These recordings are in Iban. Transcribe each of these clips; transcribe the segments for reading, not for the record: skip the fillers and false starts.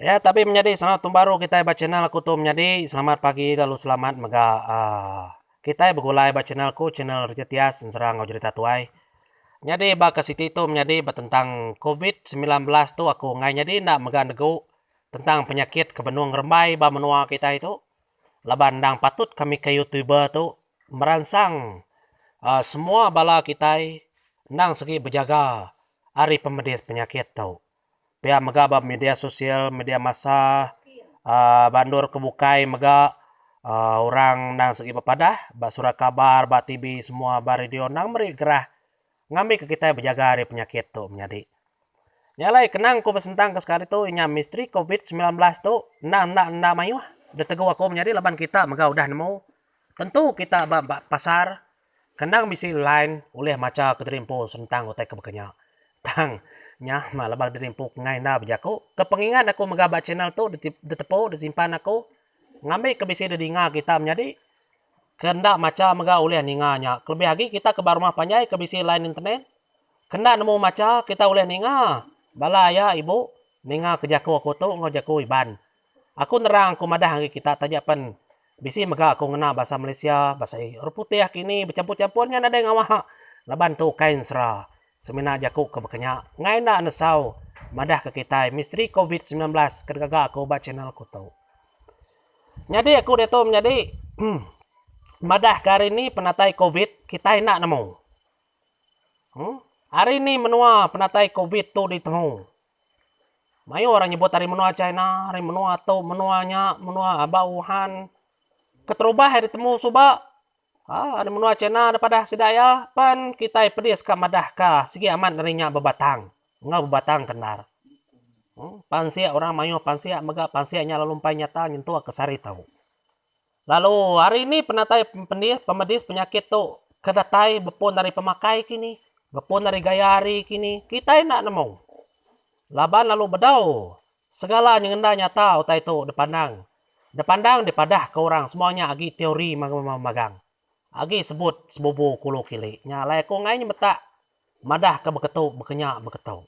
Ya tabi menyadi selamat tahun baru kitai ba channel aku tu menyadi selamat pagi lalu selamat mega uhh kitai begulai ba channel ku channel Richard Tias ensera enggau jerita tuai. Nyadi ba ke siti tu menyadi ba tentang covid 19 tu aku enggai nyadi enda mega negu tentang penyakit ke benung ngerembai ba menua kitai tu laban endang patut kami ke youtuber tu meransang uhh semua bala kitai endang segi bejaga ari pemedis penyakit tu. Pia mega ba media sosial, media massa uhh ba endur ke bukai mega uhh orang endang segi bepadah ba surat khabar, ba TV semua ba radio endang meri gerah ngambika kitai bejaga ari penyakit tu menyadi. Nya alai kenang ku besentang ke sekali tu inya misteri covid 19 tu enda enda enda mayuh ditegu aku menyadi laban kita mega udah nemu tentu kita ba pasar Kendang bisi line ulih macha ke diri empu senentang utai ke baka nya. Tang, nya mah laban diri empu ke enggai enda bejaku. Ke pengingat aku mega ba channel tu ditepu disimpan aku ngambi ke bisi didinga kita menyadi ke enda macha mega ulih ninga nya. Kelebih agi kita ke ba rumah panjai ke bisi line internet ke enda nemu macha kita ulih ninga bala aya ibu ninga ke jaku aku tu enggau jaku Iban. Aku nerang aku madah ngagai kita taja pen bisi mega aku ngena bahasa Malaysia, bahasa Orang Putih kini bechampur-champur nya nadai ngawa laban tu ukai ensera semina jaku ke baka nya. Enggai enda nesau madah ke kitai misteri covid 19 ke digaga aku ba channel aku tu. Nyadi aku diatu menyadi madah ke hari ni penatai covid kitai enda nemu. Uhh hari ni menua penatai covid tu ditemu. Mayuh orang nyebut ari menua China, ari menua tu, menua nya, menua aba Wuhan. Keterubah iya ditemu suba aaa ari menua China da padah sida iya pen kitai pedis ka madahka sigi amat ari nya bebatang enggau bebatang ke endar. Pansik orang mayuh pansik mega pansik nya lalu empai nyata nyentuk ke sehari tu. Lalu hari ni penatai pemedis penyakit tu ke datai bepun ari pemakai kini, bepun ari gaya hari kini, kitai enda nemu. Laban lalu bedau segala nyengenda nyata utai tu dipandang. Dipandang dipadahka orang semua nya agi teori magang. Agi sebut sebubu kulu kili. Nya alai aku enggai nyemetak madahka beketu bekenya beketu.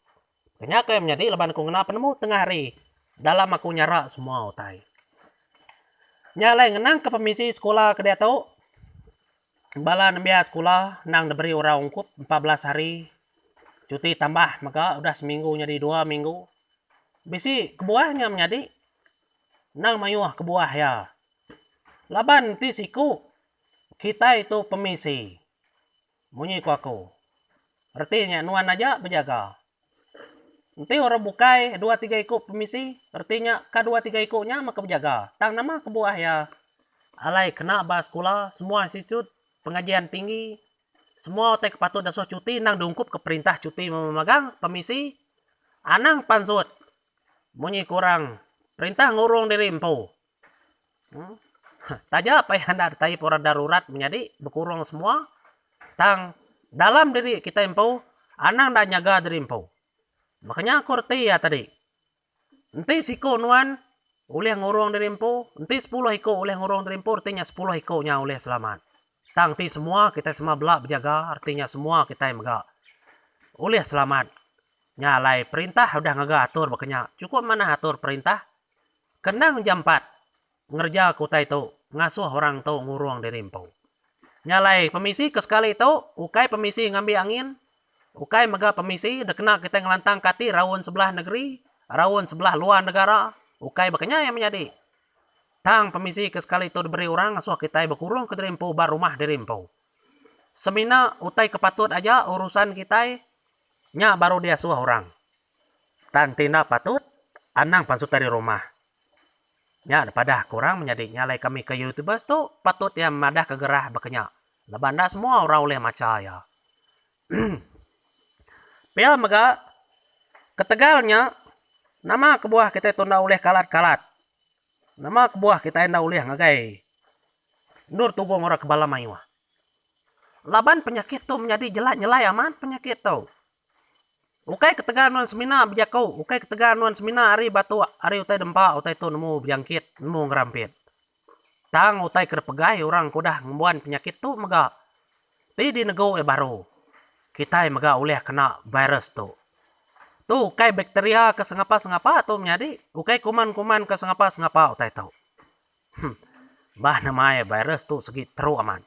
Nya ke menyadi laban aku ngena penemu tengah hari dalam aku nyara semua utai. Nya alai ngenang ke pemisi sekula ke diatu, bala nembiak sekula endang diberi orang ungkup 14 hari cuti tambah mega udah seminggu nyadi dua minggu. Bisi kebuah nya menyadi endang mayuh kebuah iya. Laban enti siku kitai tu pemisi. Munyi ku aku. Reti nya nuan aja bejaga. Enti orang bukai dua tiga iku pemisi, reti nya ka dua tiga iku nya meh ke bejaga. Tang nama kebuah iya alai kena ba sekula semua institut pengajian tinggi semua utai ke patut dasuh cuti endang diungkup ke perintah cuti memagang pemisi anang pansut munyi ku orang perintah ngurung diri empu. Taja payah enda ditaip orang darurat menyadi bekurung semua tang dalam diri kitai empu anang enda nyaga diri empu. Baka nya ku reti iya tadi. Enti siku nuan ulih ngurung diri empu, enti sepuluh iku ulih ngurung diri empu reti nya sepuluh iku nya ulih selamat. Tang enti semua kitai sama bela bejaga reti nya semua kitai mega ulih selamat. Nya alai perintah udah ngaga atur baka nya. Chukup manah atur perintah. Kenang jampat ngereja ke utai tu ngasuh orang tu ngurung diri empu. Nya alai pemisi ke sekali tu ukai pemisi ngambi angin, ukai mega pemisi dikena kitai ngelantangka ati raun sebelah negeri, raun sebelah luar negara, ukai baka nya iya menyadi. Tang pemisi ke sekali tu diberi orang ngasuh kitai bekurung ke diri empu ba rumah diri empu. Semina utai ke patut aja urusan kitai nya baru diasuh orang. Tang enti enda patut, anang pansut ari rumah. Nya dipadah ke orang menyadi nya alai kami ke YouTubers tu patut iya madah ke gerah baka nya laban enda semua orang ulih macha iya. Pia mega ketegal nya nama kebuah kitai tu enda ulih kalat-kalat. Nama kebuah kitai enda ulih ngagai endur tugong orang ke bala mayuh. Laban penyakit tu menyadi jelai nyelai amat penyakit tu. Ukai ketegal nuan semina bejaku, ukai ketegal nuan semina ari batuk, ari utai dempa utai tu nemu bejangkit, nemu ngerampit. Tang utai ke dipegai orang ke udah ngembuan penyakit tu mega ti dinegu iya baru, kitai mega ulih kena virus tu. Tu ukai bakteria ke sengapa-sengapa tu menyadi. Ukai kuman-kuman ke sengapa-sengapa utai tu. Huh. Bah nama iya virus tu segi teruk amat.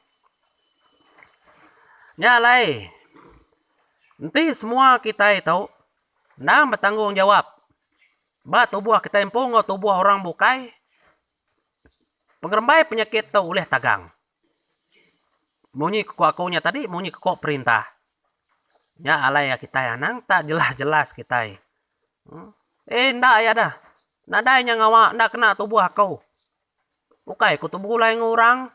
Nya alai enti semua kitai tu endang betanggungjawab ba tubuh kitai empu enggau tubuh orang bukai pengerembai penyakit tu ulih tagang. Munyi ke ku aku nya tadi munyi ke ku perintah. Nya alai kitai anang tak jelas-jelas kitai. Eh enda iya dah. Nadai nya ngawa enda kena tubuh aku. Ukai ku tu begulai enggau orang.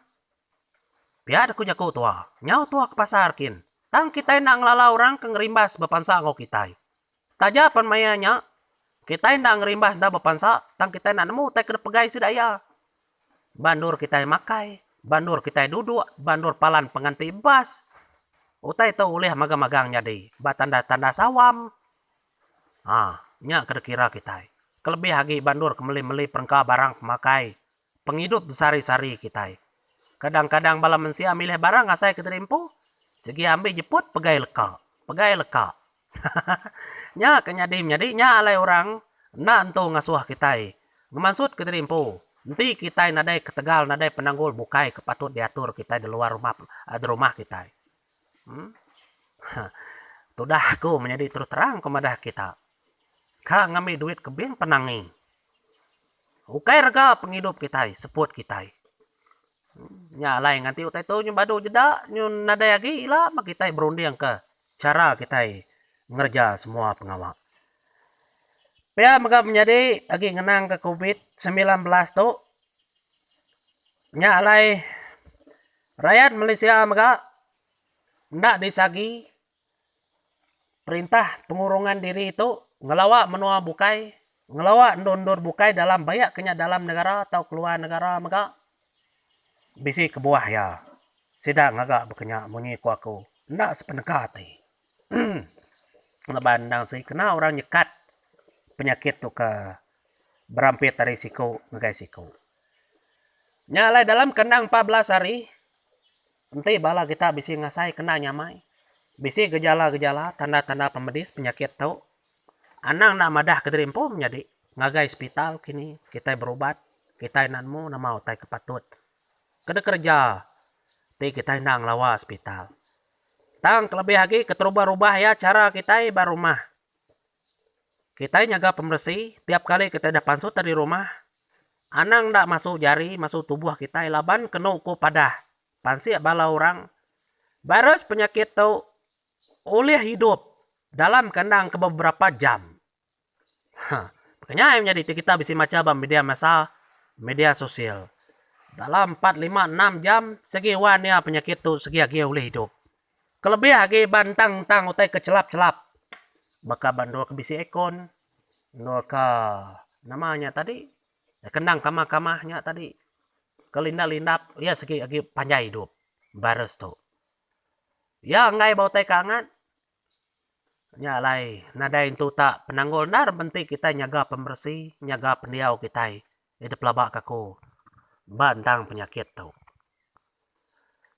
Pia deh ku jaku tua. Nyau tua ke pasar kin. Tang kitai enda ngelala orang ke ngerimbas bepansa enggau kitai. Taja pan maya nya kitai enda ngerimbas enda bepansa tang kitai enda nemu utai ke dipegai sida iya. Ba endur kitai makai, ba endur kitai duduk, ba endur palan penganti bas. Utai tu ulih magang-magang nyadi ba tanda-tanda sawam. Haa, nya ke dikira kitai. Kelebih agi ba endur ke meli-meli perengka barang pemakai, pengidup besehari-sehari kitai. Kadang-kadang bala mensia milih barang asai ke diri empu, sigi ambi jeput pegai leka, pegai leka. Nya ke nyadi menyadi nya alai orang enda entu ngasuh kitai ngemansut ke diri empu enti kitai nadai ketegal nadai penanggul bukai ke patut diatur kitai di luar rumah di rumah kitai. Em Tudah aku menyadi terus terang ku madah kita. Ka ngambi duit kebing penangi. Ukai rega pengidup kitai seput kitai. Nya alai nganti utai tu nyu badu jeda nyu nadai agi ila meh kitai berundingka chara kitai ngereja semua pengawa. Pia mega menyadi agi ngenangka covid 19 tu nya alai rayat Malaysia mega enda disagi Perintah pengurungan diri tu ngelawa menua bukai, ngelawa endur-endur bukai dalam bayak ke nya dalam negara tau keluar negara mega bisi kebuah iya. Sida ngaga baka nya munyi ku aku enda sepeneka ati. Laban endang sigi kena orang nyekat penyakit tu ke berampit ari siku ngagai siku. Nya alai dalam kandang 14 hari Enti bala kita bisi ngasai kena nyamai, bisi gejala-gejala tanda-tanda pemedis penyakit tu, anang enda madah kediri empu menyadi ngagai sepital kini kitai berubat, kitai enda nemu nama utai ke patut ke dikereja ti kitai enda ngelawa sepital. Tang kelebih agi keterubah-rubah iya chara kitai ba rumah. Kitai nyaga pemeresi tiap kali kitai deh pansut ari rumah. Anang enda masu jari masu tubuh kitai laban kenu ku padah pansik bala orang. Virus penyakit tu ulih idup dalam kandang ke beberapa jam. Ha, baka nya menyadi ti kita bisi macha ba media massa, media sosial. Dalam empat lima enam jam sigi wan iya penyakit tu sigi agi ulih idup. Kelebih agi ba entang-entang utai ke chelap-chelap baka ba endur ke bisi aircon, endur ke nama nya tadi kendang kamah-kamah nya tadi ke lindap-lindap iya sigi agi panjai idup virus tu. Iya enggai ba utai ke angat nya alai nadai entu tak penanggul endar enti kitai nyaga pemeresi nyaga pendiau kitai Iya dipelaba ka aku ba entang penyakit tu.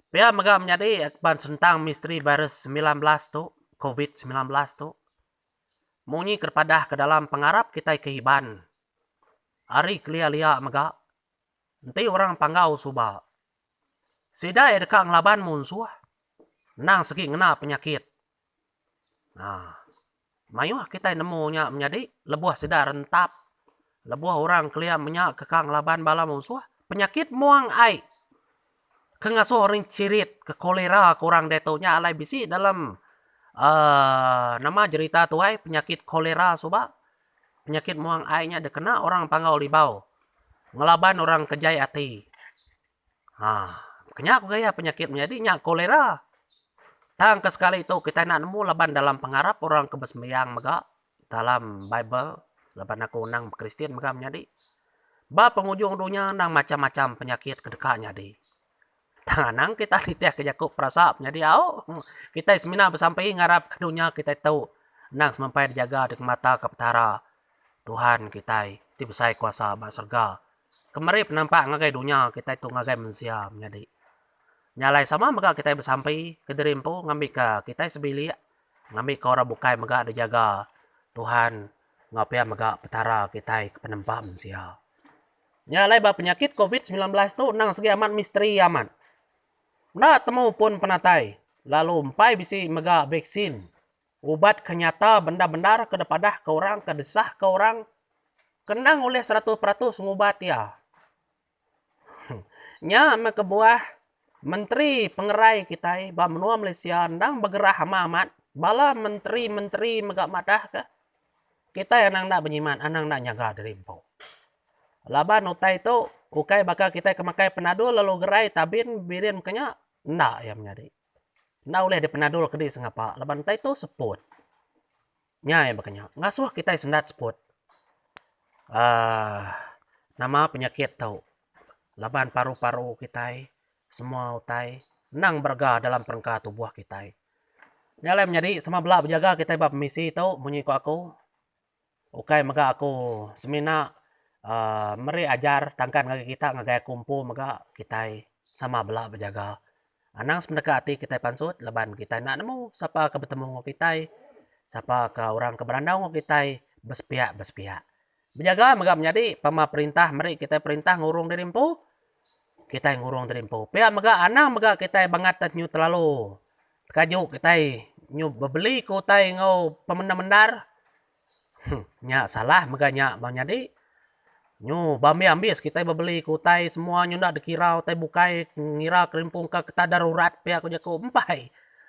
Pia mega menyadi ban sentang misteri virus 19 tu, covid 19 tu, munyi ke dipadah ke dalam pengarap kitai ke Iban ari kelia lia mega enti orang Panggau suba sida iya deka ngelaban munsuh endang segi ngena penyakit. Haa. Mayuh kitai nemu nya menyadi lebuh sida rentap, lebuh orang kelia menya ke ka ngelaban bala munsuh, penyakit muang ai ke ngasuh orang chirit ke kolera ke orang diatu nya alai bisi dalam aaa nama jerita tuai penyakit kolera suba, penyakit muang ai nya dikena orang Panggau Libau ngelaban orang ke jai ati. Ha, kenya ku gaya penyakit menyadi nya kolera. Tang ke sekali tu kitai enda nemu laban dalam pengarap orang ke besembiang mega dalam bible laban aku endang Kristian mega menyadi. Ba pengujung dunya endang macam-macam penyakit ke deka nyadi. Tang anang kita nitih ke jaku perasa penyadi au. Kitai semina besampi ngarap ke dunya kitai tu endang semampai dijaga dikemataka Petara Tuhan kitai ti besai kuasa ba serega. Ke meri penampak ngagai dunya kitai tu ngagai mensia menyadi. Nya alai sama mega kitai besampi ke diri empu ngambika kitai sebilik ngambika orang bukai mega dijaga. Tuhan enggau pia mega Petara kitai ke penempa mensia. Nya alai ba penyakit covid 19 tu endang segi amat misteri amat. Enda temu pun penatai lalu empai bisi mega vaksin ubat ke nyata bendar-bendar ke dipadahka orang ke disahka orang ke endang ulih 100% ngubat iya. Nya meh kebuah menteri pengerai kitai ba menua Malaysia endang begerah amat amat. Bala menteri-menteri mega madahka kitai anang enda benyimat anang enda nyaga diri empu. Laban utai tu ukai baka kitai ke makai penadul lalu gerai tabin birin ke nya enda iya menyadi. Enda ulih dipenadul kedi sengapa laban utai tu seput. Nya iya baka nya. Ngasuh kitai sendat seput uhh nama penyakit tu laban paru-paru kitai semua utai endang berega dalam perengka tubuh kitai. Nya alai menyadi sama bela bejaga kitai ba pemisi tu munyi ku aku. Ukai mega aku semina uhh meri ajar tangkan ngagai kita ngagai aku empu mega kitai sama bela bejaga. Anang sepeneka ati kitai pansut laban kitai enda nemu sapa ke betemu enggau kitai, sapa ke orang ke berandau enggau kitai besepiak-besepiak. Bejaga mega menyadi pama perintah meri kitai perintah ngurung diri empu, kitai ngurung diri empu. Pia mega anang mega kitai bangat nyu terlalu Tekaju kitai nyu bebeli ke utai enggau pemendar-mendar. Huh nya salah mega nya bang nyadi. Nyu beambis-ambis kitai bebeli ke utai semua nyu enda dikira utai bukai ngira kerimpung ka keta darurat pia ku jaku empai.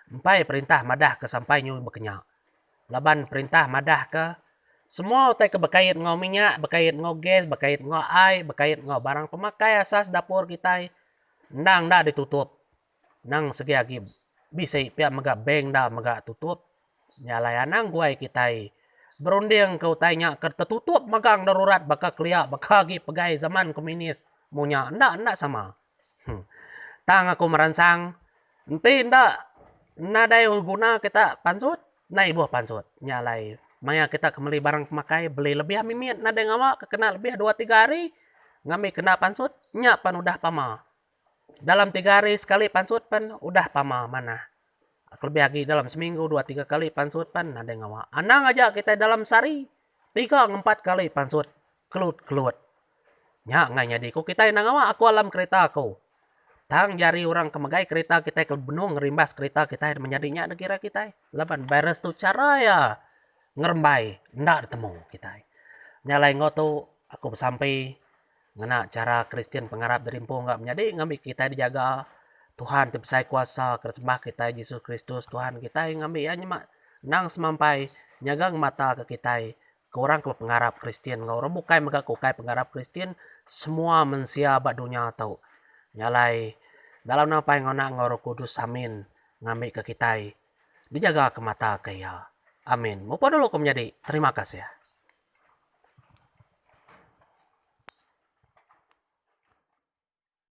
Empai perintah madah ke sampai nyu bekenya. Laban perintah madah ke semua utai ke bekait enggau minyak, bekait enggau gas, bekait enggau ai, bekait enggau barang pemakai asas dapur kitai endang enda ditutup. Nang segi agi bisi pia mega bank enda mega tutup. Nya alai anang guai kitai berunding ke utai nya ke tetutup megang darurat baka kelia baka agi pegai zaman komunis munya enda enda sama. Huh. Tang aku meransang enti enda nadai guna kita pansut enda ibuh pansut. Nya alai maya kita ke meli barang pemakai beli lebih mimit nadai ngawa ke kena lebih dua tiga hari ngambi kena pansut nya pan udah pama. Dalam tiga hari sekali pansut pen udah pama manah. Kelebih agi dalam seminggu dua tiga kali pansut pen nadai ngawa. Anang aja kitai dalam sehari tiga ngempat kali pansut kelut-kelut. Nya enggai nyadi ku kitai enda ngawa aku alam kerita aku. Tang jari orang ke megai kerita kitai ke benung ngerimbas kerita kitai menyadi nya dikira kitai laban virus tu chara iya ngerembai enda ditemu kitai. Nya alai enggau tu aku besampi Ngena chara Kristian pengarap diri empu enggau menyadi ngambi kitai dijaga Tuhan ti besai kuasa ke disembah kitai Jesus Kristus Tuhan kitai ngambi iya nyema endang semampai nyaga ngemata ke kitai ke orang ke bepengarap Kristian enggau orang bukai mega ke ukai pengarap Kristian semua mensia ba dunya tu. Nya alai dalam nama Apai enggau Anak enggau Roh Kudus amin ngambi ke kitai dijaga ke mata ke iya. Amin. Mupuk dulu ku menyadi. Terima kasih.